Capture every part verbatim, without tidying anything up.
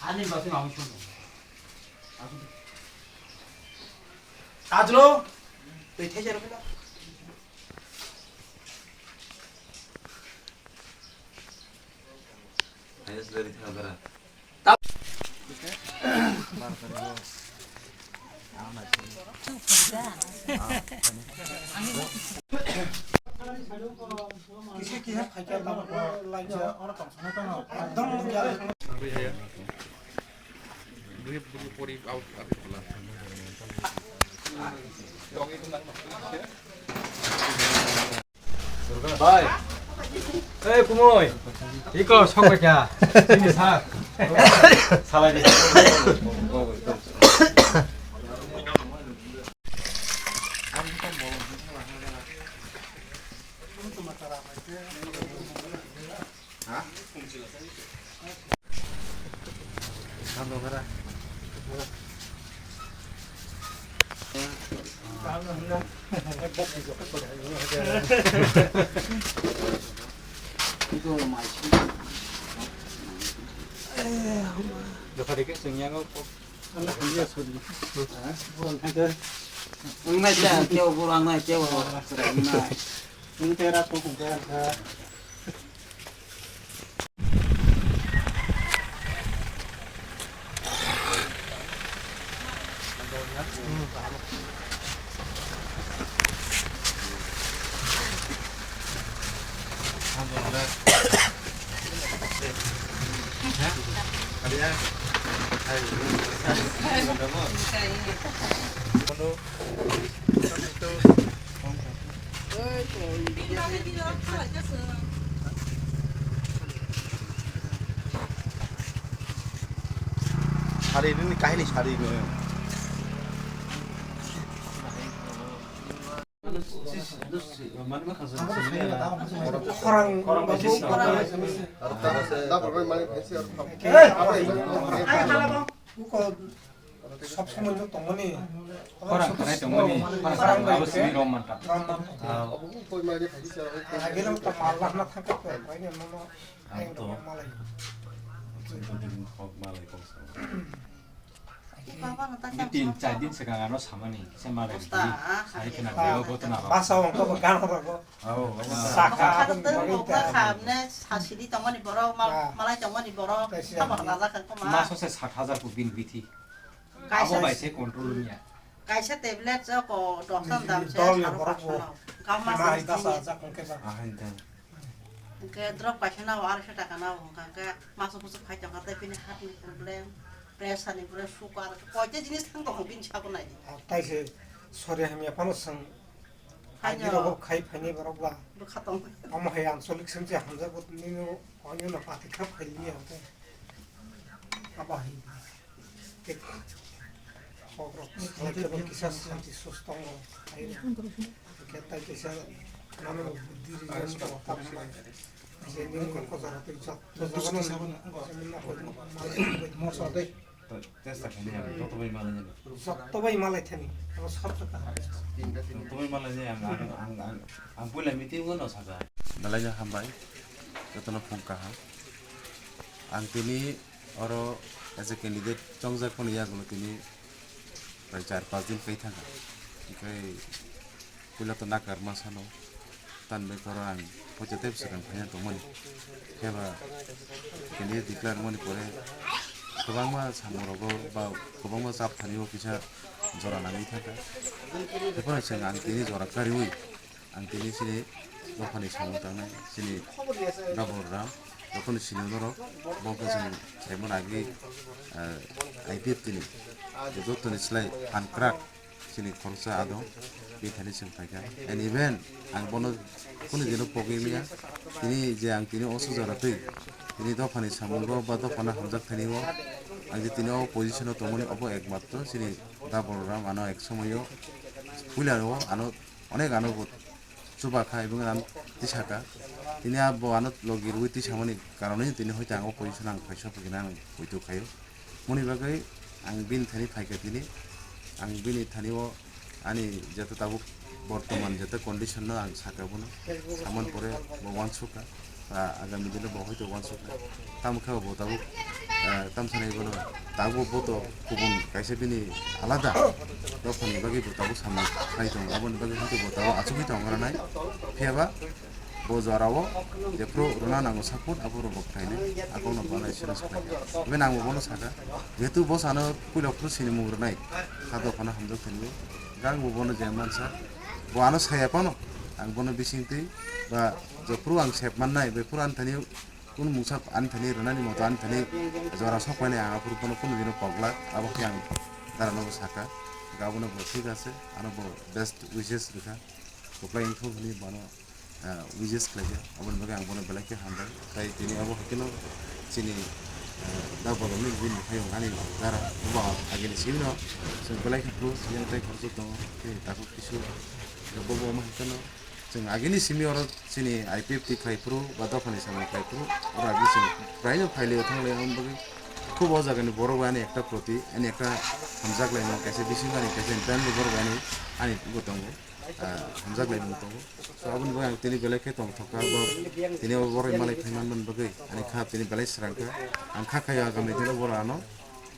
Ani basi mamu sunu. Ajlo, tei thai jero kena. Ayo, sudah di tengah berat. Bai. Ei, kumui. Iko, sok bai kha. Sini sa. Salai di. Dokha dikhe, chwng yango kok. Ang nai cha, kebo boro ang nai, kebo boro ang nai. Ang tera kok ang tera. Sari ini kahini sari ini. Khorang. Khorang. Sob somoi no tongmani. Khorang khanai tongmani, khorang khanai abo simi rom manta. Rom manta. Ah. Agilong to mal lahna thangkha to, bai ni nono. Ang to. Malai. Hok malai kok sa. Ini tin char din sekarang ano samani, saya malai. Sai kena beo boto na. Basa wang to gan ho. Oh, oh. Saka. Khamne sasidi tongmani borok, mal-, ah, malai tongmani borok, kaisa. Tamo rada kan koma. Maso se sat hajar ko bin bithi. Kaisa. Abo bai se control niya. Kaisa tablet o ko dos tam dam se dol ni saro borok bo. Paso no. Gam mas mai ni das sini. Hajar ko ke ba. Ah, henta. Ke drop kaisa na o arso taka na o ka ke maso pusu khai tong ka te bini heart ni problem, pressure ni problem, sugar, koite jinis thang tong bini sabo nai di. Ah, tai se sori hamya phano sang. Haino. Ani rogo khai phaini borok ba. Bwkha tong. Omo hai ansolik sengche hamjak bo nini o, oino no pati khap khai liya hwnkhe. Abo hai. Khe khok rok kisa santi sus tongo. Hai. Khe tai kisa nano buddhi rijang ko tam mai. Je nini ko ko jara tei jat. Mor sa dei. To, testa khainai ang, joto bai malai nani. Joto bai malai thani, abo sabta kaham. Joto bai malai nai ang, ang, ang, ang, ang puila meeting o no sajak. Belai no hambai, jotono phung kaham. Ang tini oro as a candidate chongjak phano yagulo tini prai char pas din kai thangkha. Hingke Puila to nakar ma sano, tan bai koro ang poito tei bwswk ang phaina tongmani. Phiya ba candidate declare wngmani pore kwbangma samung rogo ba kwbangma chap thani o kisa jora nangwi thangkha. Tei phano chwng ang tini jora kariwi ang tini chini dophani samung tangnai chini Dabul Ram, jotono sini norok bo khe chwng saimano agi, ah, I P F T ni jotoni slai phan kwrak. Chini khoroksa ado bini thani chwng phaikha. And even ang bono kunu jino pogwi maya. Tini je ang tini o sujaratwi tini dophani samungo ba dophano hamjak thani o ang je tini o position o tongmani obo ekmatro chini da Balaram ano ek somoio puila o ano onek ano bo chuba kha ebong ano tisaka. Tini abo ano logi rwi tisamani karonwi tini hoite ang o position ang phaisa phaikhe ang poito khaio. Moni bagwi ang bini thani phaikha tini. Ang bini thani o ani jeta tabuk bortoman jeta condition no ang saka bono. Samani pore bo uansukha. Ah, agami dino bo hoito uansuknai. Tamo khe bo tabuk, ah, tamsanai bono tabuk bo to kubun kaisa bini alada dophani bagwi bo tabuk samung khai tongo. Aboni bagwi hoito bo tabuk achugwi tongo ranai. Phiya ba bo jorao jephru rwna nango support, aphuru bo khlainai. Abono bo nai sino sakhlai. Bini nango bono saka. Jehetu bo sano puila phuru sinimung rwnai. Kha dophano hamjak thani. Gang bo bono je mansa. Bo ano saya phano. Ang bono bisingtwi ba jephru ang sep mannai, bephuru ani thani kunu mungsa ani thani rwnani moto ani thani jora sok painai, ang aphuru bono kunu dino pok glak, abo khe ang darano bo saka, gabono bo thik ase, ano bo best wishes rwkha, kwplai wngthok hwnwi bono, ah, wishes khlaikha, aboni bagwi ang bono belai khe hambai. Tai tini abo haikhe no chini, ah, da bolongni bini hayung ani dara, bo agini simi no chwng belai khe close, yang tai khoroksa tongo, tei takhuk kisu, bobo omo haikhe no. Chwng agini simi oro chini I P F T khlai phuru ba dophani samung khlai phuru, oro agini chwng praino phailio thanglai, aboni bagwi khub o jagani borok bai ani ekta proti, ani ekta hamjak laimung kaisa bising ani kaisa environment borok bai ani, ani bo tongo, ah, hamjak laimung tongo. So aboni bagwi ang tini belai khe tongthok kha, bo tini o borok malai phai manmani bagwi ani kha tini belai srang kha. Ang kha khaio agami dino borok ano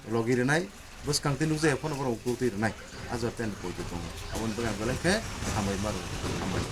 logi rwnai, bwskang tei nukjaya phano borok ukultwi rwnai. A jora tei ani poito tongo. Aboni bagwi ang belai khe hambai ma rwo, hambai.